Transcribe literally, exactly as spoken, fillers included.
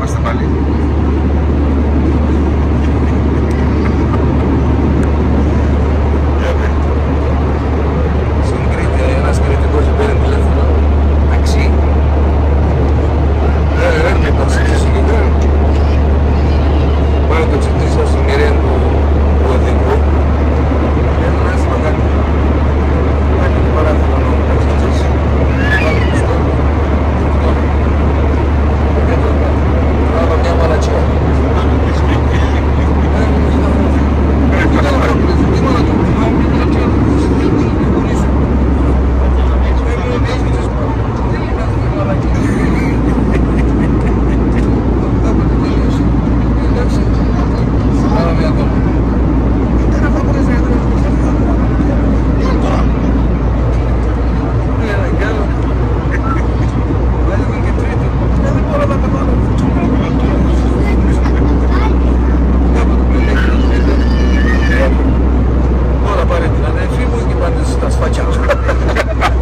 Asta pali. Ia uite. Sunt criti-, e, nas criticoși, bere în telefon. Taxi. E, e, e, taxi, zice, e, e. Bă, tu ce, tu ce, sunt mereu cu, cu o de cu. E, nu vreau să bag. Hai, nu, nu, nu, nu, nu, nu, nu, nu, nu, nu, nu, Ora pare, la ne fi multi bani să faci altceva.